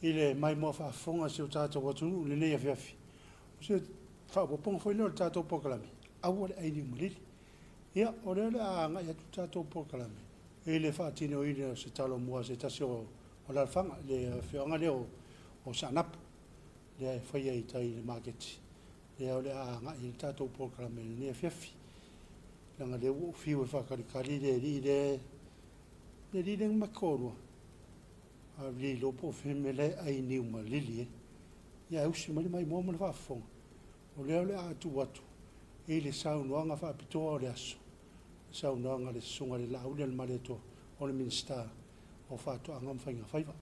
i le maimoa faafofoga a si o tatou atunuu i lenei afiafi. O se faaopoopoga foi lea o le tatou polokalame, aua le ai niu malili. Ia, o lea o le a agai atu le tatou polokalame i le faatinoina o se talomua a se tasi o alaalafaga i le afioaga lea o Saanapu, lea e faia i tai i le maketi, lea o le a agai ai le tatou polokalame i lenei afiafi. Leaga o lea ua ou fiu e faatalitali le alii lea, le alii lea na ma te toalua, ae le iloa po o fea le mea la e ai niu malili ai. Ia ae usi mai le maimoa ma le faafofoga, o lea o le a tuu atu i le saunoaga faapitoa o le aso, le saunoaga a le Susuga i le Laauli-a-le-Malietoa, o le Minisita o Faatoaga ma Faiga Faiva.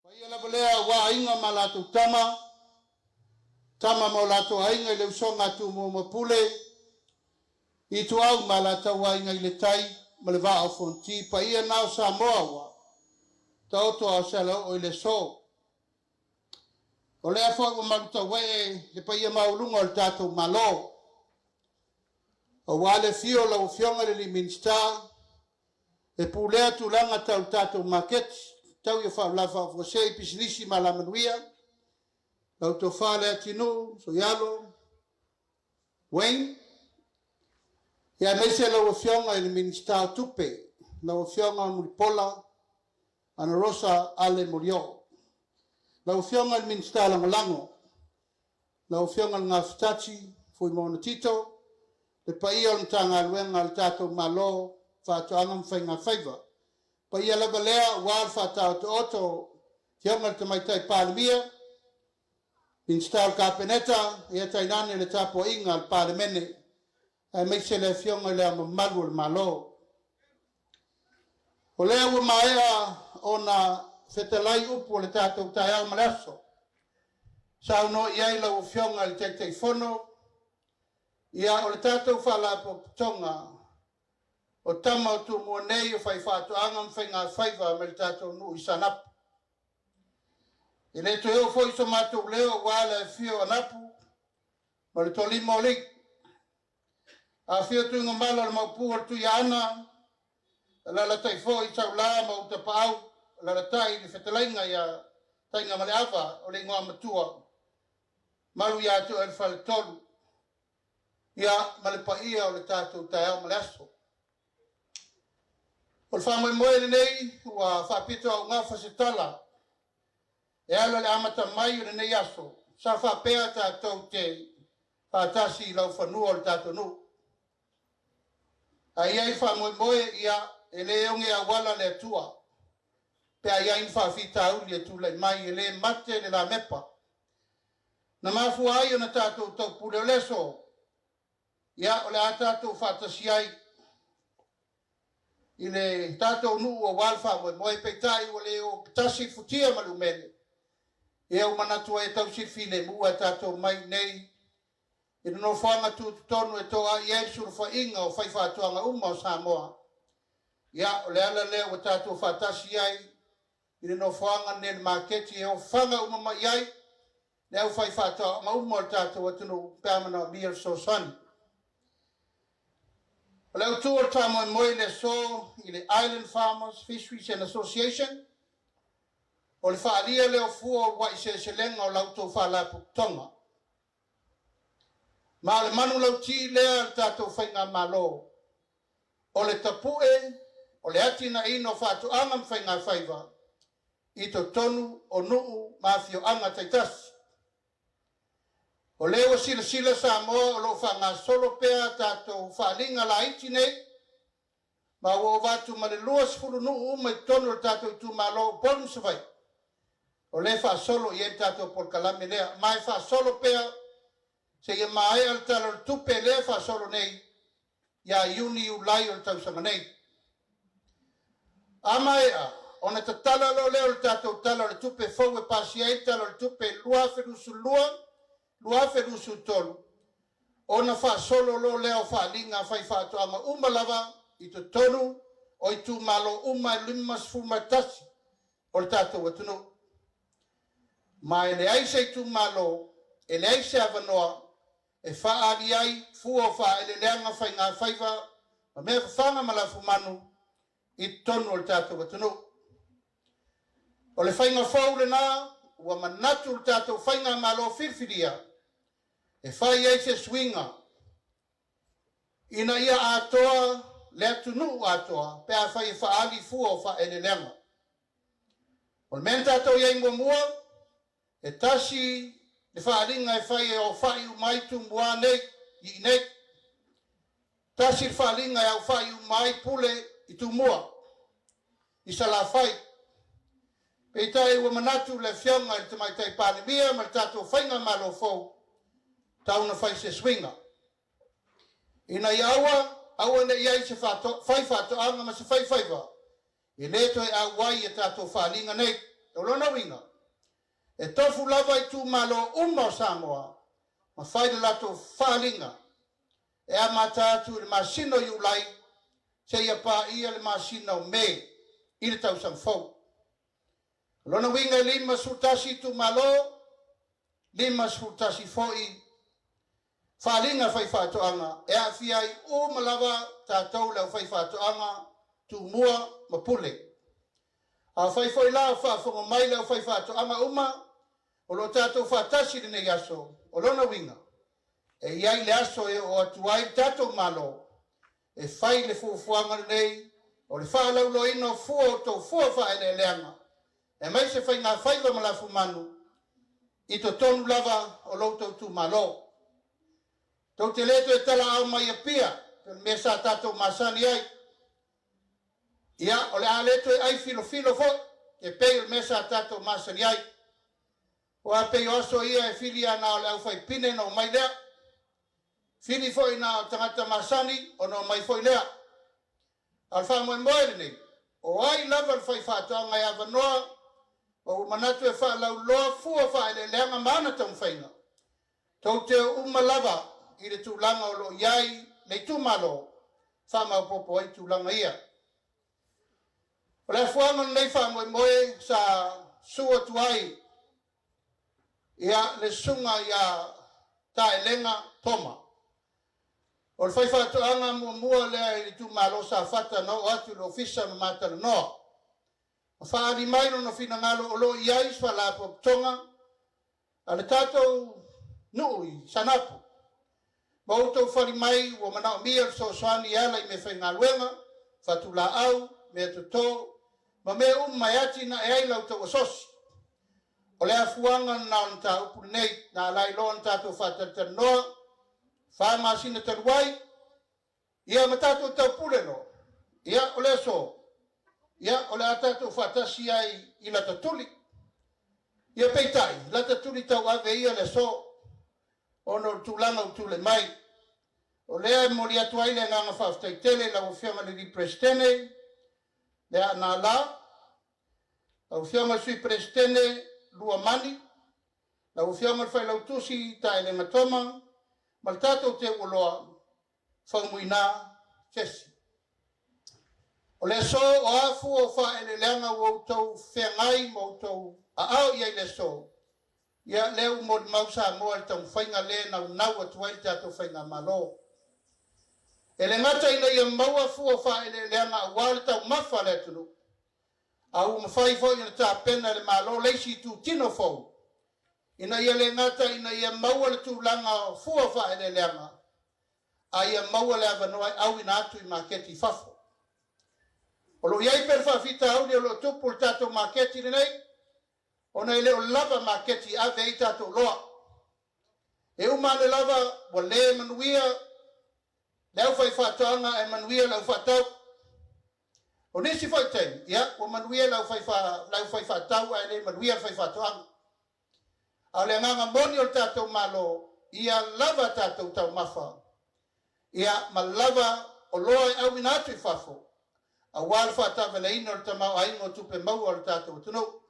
Paia lava lea aua aiga ma latou tama, tama ma o latou aiga i le usoga a Tumua ma Pule, Ituau ma Alataua aiga i le tai ma le vaa o Fonoti, paia na o Samoa ua taoto a o se alaoo i le aso. O lea foi ua malutauee le paia maualuga o le tatou Malo, aua le afio o lau Afioga i le Minisita e pulea tulaga tau le tatou maketi, tau ia faalavelave faafuasei, pisinisi ma alamanuia, lau tofa Leatinuu Soialo Wayne, ia aemaise lau Afioga i le Minisita o Tupe, lau Afioga Mulipola Anarosa Ale Molioo, lau Afioga i le Minisita Lagolago, lau Afioga i le Gafatati Fuimaono Tito, le paia o le Matagaluega a le tatou Malo, Faatoaga ma Faiga Faiva. Paia lava lea aua le faataotooto o Afioga i le Tamaitai Palemia, Minisita o le Kapeneta, ia tainane le tapuaiga a le Palemene, aemaise le Afioga i Le Ao Mamalu o le Malo. O lea ua maea ona fetalai upu o le tatou taeao ma le aso. Saunoa i ai lau Afioga i le Taitaifono, ia o le tatou Faalapotopotoga o tama o Tumua nei o faifaatoaga ma faigafaiva mai le tatou nuu i Saanapu. E le toe oo foi so matou leo aua le afifio o Anapu ma le Tolima o Alii. Afio Tuigamala o le Maopu o le Tuiaana, Alalatai foi Saula ma ou Tapaau, alalatai le fetalaiga ia Taigamaleava o le igoa matua, malu ia te oe le Faletolu, ia ma le paia o le tatou taeao ma le aso. O le faamoemoe lenei ua faapito augafa se tala e ala i le amata mai o lenei aso sa faapea tatou te faatasi i laufanua o le tatou nuu. A i ai faamoemoe, ia, e le oge auala le Atua pe a i ai ni faafitauli e tulai mai, e le mate le lamepa. Na mafua ai ona tatou taupule o le aso, ia, o le a tatou faatasi ai i le tatou nuu aua le faamoemoe, peitai ua le o tasi le futia ma le umele. Ia ua manatu ai e tausi le filemu ae tatou mai i inei i le nofoaga tutotonu e toai ai le sulufaiga o faifaatoaga uma o Samoa. Ia, o le ala lea ua tatou faatasi ai i le nofoaga lenei o le maketi e ofaga uma mai ai le aufaifaatoaga uma o le tatou atunuu pe a manaomia le fesoasoani. O le autu o le faamoemoe i le aso i le Island Farmers Fisheries and Association, o le faaalia lea o fua o uluai seleselega o la outou faalapotopotoga. Ma o le manulauti lea a le tatou Faigamalo, o le tapue o le atinaeina o faatoaga ma faigafaiva i totonu o nuu ma afioaga taitasi. O lea ua silasila Samoa o lo o faagasolo pea a tatou faaaliga laiti nei, ma ua ova atu ma le 20 nuu uma i totonu o le tatou itumalo o Upolu ma Savaii, o lea e faasolo i ai le tatou polokalame lea, ma e faasolo pea seia maea le Tala o le Tupe lea e faasolo nei ia Iuni, Iulai o le tausaga nei. A maea, ona tatala loa lea o le tatou Tala o le Tupe fou e pasia ai le Tala o le Tupe 2022, 2023, ona faasolo loa lea o faaaliga a faifaatoaga uma lava i totonu o itumalo uma e 51 o le tatou atunuu. Ma e leai se itumalo, e leai se avanoa e faaali ai fua o faaeleeleaga faigafaiva ma mea fafaga ma lafumanu i totonu o le tatou atunuu. O le faiga fou lena ua manatu le tatou Faigamalo filifilia e fai ai se suiga ina ia atoa le atunuu atoa pe afai e faaali fua o faaeleeleaga. O le mea na tatou i ai muamua, e tasi le faaaliga e fai e aofai uma ai Tumua nei i inei. Tasi le faaaliga e aofai uma ai Pule i Tumua, i Salafai. Peitai ua manatu le Afioga i le Tamaitai Palemia ma le tatou Faigamalo fou, tau na fai se suiga. Ina ia aua, aua ne i i ai se faifaatoaga ma se faifaiva e le toe auai i a tatou faaaliga nei. O lona uiga, e tofu lava itumalo uma o Samoa ma fai le latou faaaliga e amata atu i le masina o Iulai seia paia le masina o Me i le tausaga fou. O lona uiga e 51 itumalo, 51 foi faaaliga faifaatoaga e aafia ai uma lava tatou le aufaifaatoaga Tumua ma Pule. Afai foi la o faafofoga mai le aufaifaatoaga uma o lo o tatou faatasi i lenei aso, o lona uiga, e i ai le aso e oo atu ai le tatou Malo e fai le fuafuaga lenei o le faalauiloaina o fua o tou fua faaeleeleaga, aemaise faigafaiva ma lafumanu i totonu lava o lo outou itumalo. Tou te le toe talaau mai Apia pei o le mea sa tatou masani ai. Ia, o le a le toe ai filofilo foi e pei o le mea sa tatou masani ai. Aua e pei o aso ia e fili lava na o le aufaipine ona omai lea. Fili foi na o tagata masani ona omai foi lea. A o le faamoemoe lenei, o ai lava le faifaatoaga e avanoa ma ua manatu e faalauiloa fua faaeleeleaga ma ana taumafaiga, tou te o uma lava i le tulaga o lo o i ai le itumalo faamaopoopo ai tulaga ia. O le afuaga o lenei faamoemoe sa susu atu ai ia le susuga ia Taelega Toma. O le faifaatoaga muamua lea i le itumalo o Safata na oo atu i le ofisa ma matalanoa. Ma faaali mai lona finagalo o lo o i ai se faalapotopotoga a le tatou nuu i Saanapu, ma outou fali mai ua manaomia le fesoasoani e ala i meafaigaluega, fatulaau, meatoto, ma mea uma e atinae ai la outou asosi. O le afuaga lena o le mataupu lenei, na ala ai loa ona tatou faatalatalanoa fa masina talu ai, Ia ma tatou taupule loa. Ia, o le aso, ia, o le a tatou faatasi ai i lata tuli. Ia, peitai, lata tuli tauave ia le aso, ona o le tulaga ua tulai mai. O lea e momoli atu ai le agaga faafetai tele i lau Afioga i le Alii Peresetene, Leaana La, lau Afioga i le Sui Peresetene Luamani, lau Afioga i le Failautusi Taelega Toma, ma le tatou teuoloa Faumuina Jesse. O le aso o a fua o faaeleeleaga ua outou feagai ma outou aao i ai i le aso, ia lea ua molimau Samoa i le taumafaiga lea e naunau atu ai le tatou Faigamalo. E le gata ina ia maua fua o faaeleeleaga aua le taumafa a le atunuu, a ua mafai foi ona tapena e le Malo le isi itutino fou ina ia le gata ina ia maua le tulaga o fua o faaeleeleaga, a ia maua le avanoa e auina atu i maketi i fafo. O lo o i ai pea le faafitauli o lo o tupu i le tatou maketi lenei, ona e le o lava maketi e ave ai tatou oloa. E uma ane lava ua le manuia le aufaifaatoaga ae manuia le aufaatau. O nisi foi taimi, ia, ua manuia le aufaifaatau ae le manuia le faifaatoaga. A o le agaga moni o le tatou Malo, ia lava a tatou taumafa, ia, ma lava oloa e auina atu i fafo, aua le faataavaleina o le tamaoaiga o tupe maua a lo tatou atunuu.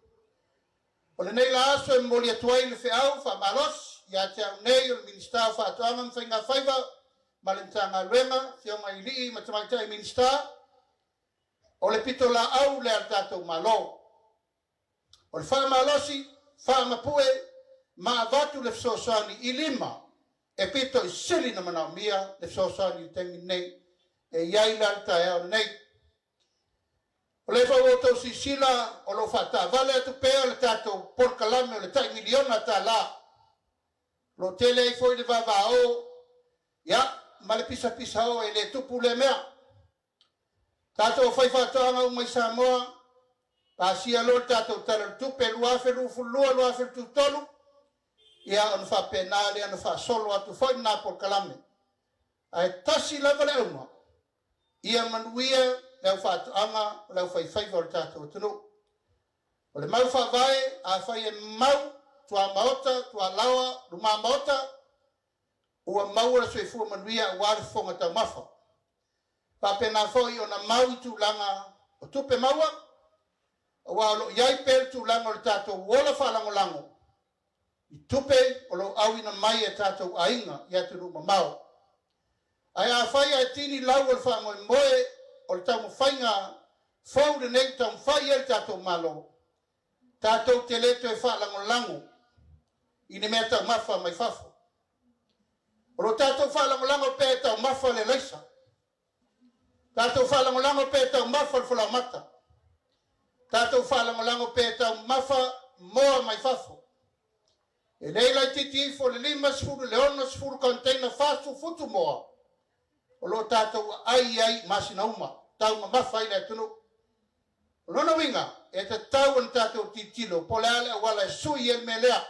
O lenei la aso e momoli atu ai le feau faamalosi ia te au nei o le Minisita o Faatoaga ma Faigafaiva ma le Matagaluega, Afioga i Alii ma Tamaitai Minisita, o le pitolaau lea a le tatou Malo. O le faamalosi, faamapue ma avatu le fesoasoani i lima e pito i sili na manaomia le fesoasoani i le taimi lenei e i ai la le taeao lenei. O lea foi ua outou silasila o lo o faataavale atu pea le tatou polokalame o le tai miliona tala. O lo o tele ai foi le vavao ia, ma le pisapisao e le tupu lea mea. Tatou faifaatoaga uma i Samoa, pasia loa le tatou Tala o le Tupe 2022/2023, ia ona faapena lea ona faasolo atu foi lena polokalame. Ae tasi lava le auga, ia manuia le aufaatoaga ma le aufaifaiva o le tatou atunuu. O le mau faavae, afai e mau tuamaota, tualaoa, lumamaota, ua maua le soifua manuia aua le fofoga taumafa. Faapena foi ona mau i tulaga o tupe maua, aua o lo o i ai pea le tulaga o le tatou ola faalagolago i tupe o lo o auina mai e tatou aiga i atunuu mamao. Ae afai ae tini lau o le faamoemoe o le taumafaiga fou lenei ua taumafai i ai le tatou Malo, tatou te le toe faalagolago i ni mea taumafa mai fafo. O lo tatou faalagolago pea e taumafa le alaisa, tatou faalagolago pea e taumafa le falaoamata, tatou faalagolago pea e taumafa moa mai fafo. E le laitiiti ifo le 50 i le 60 container 40 futu moa o lo o tatou aai ai i masina uma, taumamafa ai le atunuu. O lona uiga, e tatau ona tatou tilotilo po o le a le auala e sui ai le mea lea,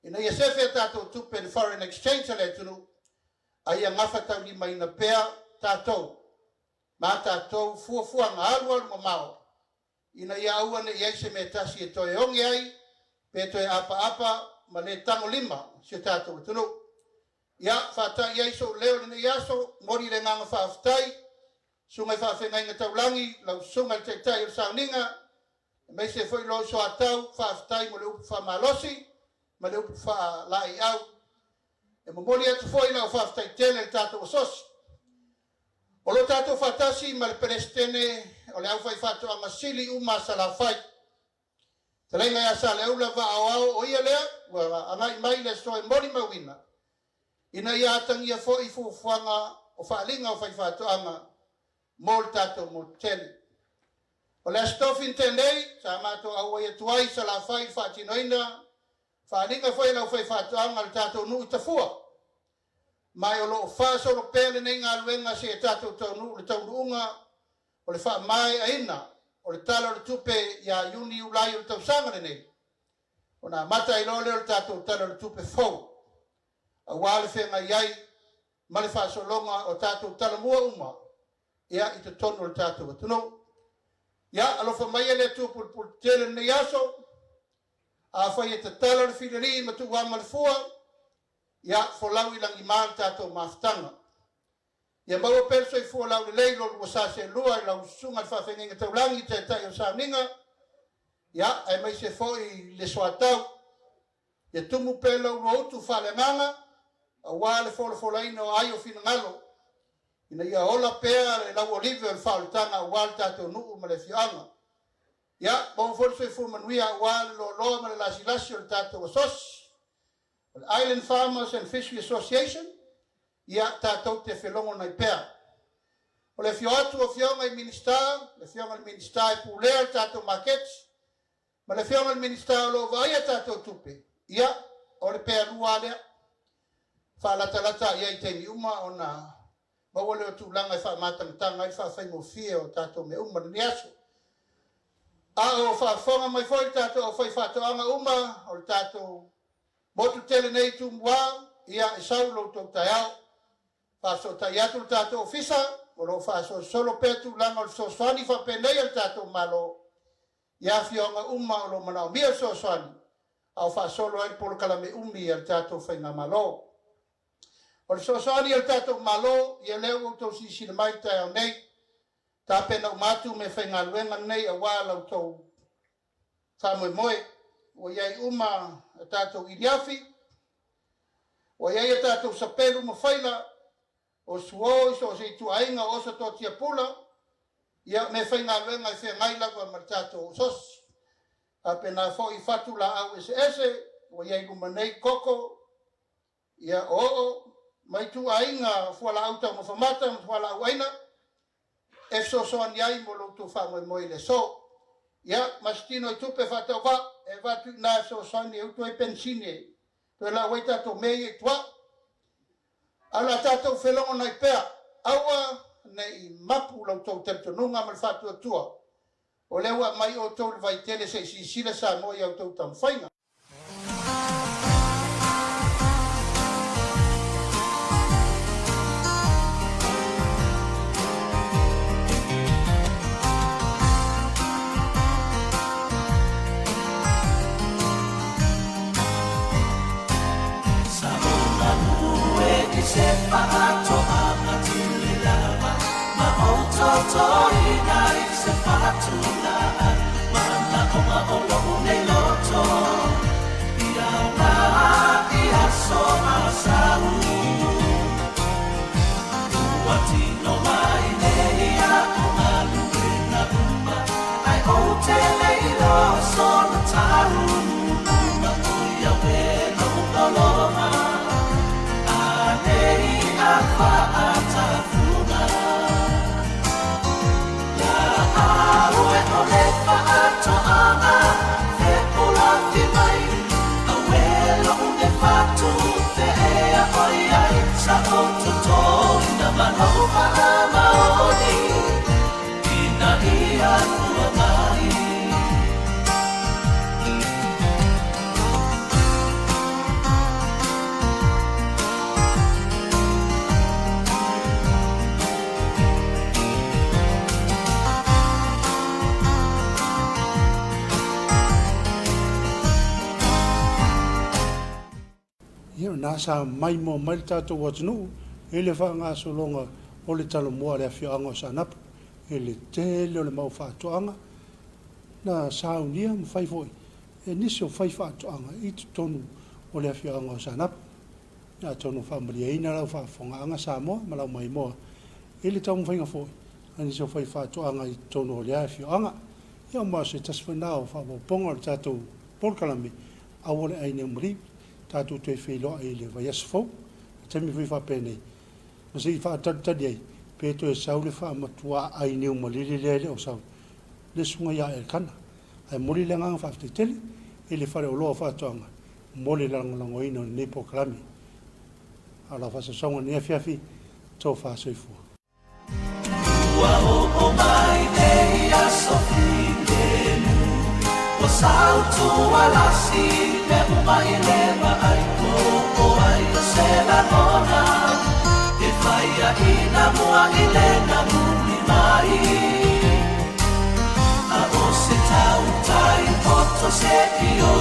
ina ia sefe a tatou tupe i le foreign exchange a le atunuu, a ia gafataulimaina pea tatou ma a tatou fuafuaga alualu mamao, ina ia aua ne i i ai se mea tasi e toe oge ai pe toe apaapa ma le tagolima si o tatou atunuu. Ia, faata'i ai sou leo i lenei aso, momoli le agaga faafetai, Susuga i Faafeagaiga Taulagi, lau Susuga i le Taitai o le Sauniga, aemaise foi lou soatau, faafetai mo le upu faamalosi ma le upu faalaeiau. E momoli atu foi lau faafetai tele i le tatou asosi. O lo o tatou faatasi ma le Peresetene o le Aufaifaatoaga Sili uma a Salafai. Fetalaiga ia Saleaula Vaa Aoao, o ia lea ua agai mai i le aso e molimauina ina ia atagia foi fuafuaga o faaaliga o faifaatoaga mo le tatou motu tele. O le Aso Tofi na tea nei, sa matou auai atu ai i Salafai i le faatinoina faaaliga foi a le aufaifaatoaga a le tatou nuu i Tafua. Ma o lo o faasolo pea lenei galuega seia tatou taunuu i le taunuuga o le faamaeaina o le Tala o le Tupe ia Iuni Iulai o le tausaga lenei, ona amata ai loa lea o le tatou Tala o le Tupe fou, aua le feagai ai ma le faasologa o tatou talomua uma ia i totonu o le tatou atunuu. Ia, alofa maia le Atua pulepuletetele i lenei aso, afai e tatala le fililii ma tuuama le fua, ia folau i lagima le tatou mafutaga. Ia maua pea le soifua laulelei lo lua sa seelua i lau susuga i le faafeagaiga taulagi, taitai o sauniga, ia, aemaise foi le soatau. Ia tumu pea la ulua utu faaleagaga, aua le folafolaina o ai o finagalo. ina ia ola pea le lauolive o le faaolataga aua le tatou nuu ma le afioaga. Ia, maua foi le soifua manuia aua le loaloa ma le lasilasi o le tatou asosi, o le Island Farmers and Fishery Association, ia tatou te felogonai pea. O le afio atu o Afioga i Minisita, le Afioga i le Minisita e pulea le tatou maketi, ma le Afioga i le Minisita o lo o vaaia tatou tupe, ia, o le pealua lava lea. Faalatalata i ai i taimi uma ona maua lea o tulaga e faamatagataga ai le faafaigofie o tatou mea uma i lenei aso. A o faafofoga mai foi le tatou aufaifaatoaga uma o le tatou motu tele nei i Tumua, ia, e sau lo outou taeao. Faafesootai atu le tatou Ofisa o lo o faasolosolo pea tulaga o le fesoasoani faapenei a le tatou Malo i afioaga uma o lo o manaomia le fesoasoani, a o faasolo ai le polokalame umi a le tatou Faigamalo. O le fesoasoani a le tatou Malo, ia lea ua outou silasila mai i le taeao nei, tapena uma atu meafaigaluega nei aua la outou faamoemoe. Ua i ai uma a tatou iliafi, ua i ai a tatou sapelu ma faila, o suo i so o se ituaiga o oso toatia pula, ia meafaigaluega e feagai lava ma le tatou sosi. Faapena foi fatu laau eseese ua i ai luma nei koko, ia oo ma ituaiga fualaau taumafa mata ma fualaau aina e fesoasoani ai mo lo outou faamoemoe i le aso. Ia, ma se tino i tupe faatauvaa e avatu i ina e fesoasoani e utu ai penisini e toe lau ai tatou mea ia i tua. Ae o le a tatou felogonai pea, aua ne i mapu la outou talitonuga ma le faatuatua, o lea ua aumai outou i le vaitele se i silasila Samoa i a outou taumafaiga. Ia, na sa maimoa mai le tatou atunuu i le faagasologa o le Talomua a le afioaga o Saanapu i le tele o le mau faatoaga na saunia ma fai foi e nisi o faifaatoaga i totonu o le afioaga o Saanapu. Atonu faamalieina lau faafofogaaga Samoa ma lau maimoa i le taumafaiga foi a nisi o faifaatoaga i totonu o lea afioaga. Ia ma o se tasi foi lena o faaopoopoga o le tatou polokalame Aua le Ai Nei Maliu, tatou toe feiloai i le vaiaso fou, i taimi foi faapenei, ma se i faatalitali ai pe toe sau le faamatuaai niu malili lea e le o sau le susuga ia Elkana. Ae momoli le agaga faafetai tele i le Faleoloa o Faatoaga mo le lagolagoina o lenei polokalame. A o lau faasausauga i lenei afiafi, tofa soifua. Ua oo mai nei aso filemu, Ua sautualasi mea uma i le vaai, O ai o se lagona e fai ina mua i le namuli mai. A o se tautai poto se i.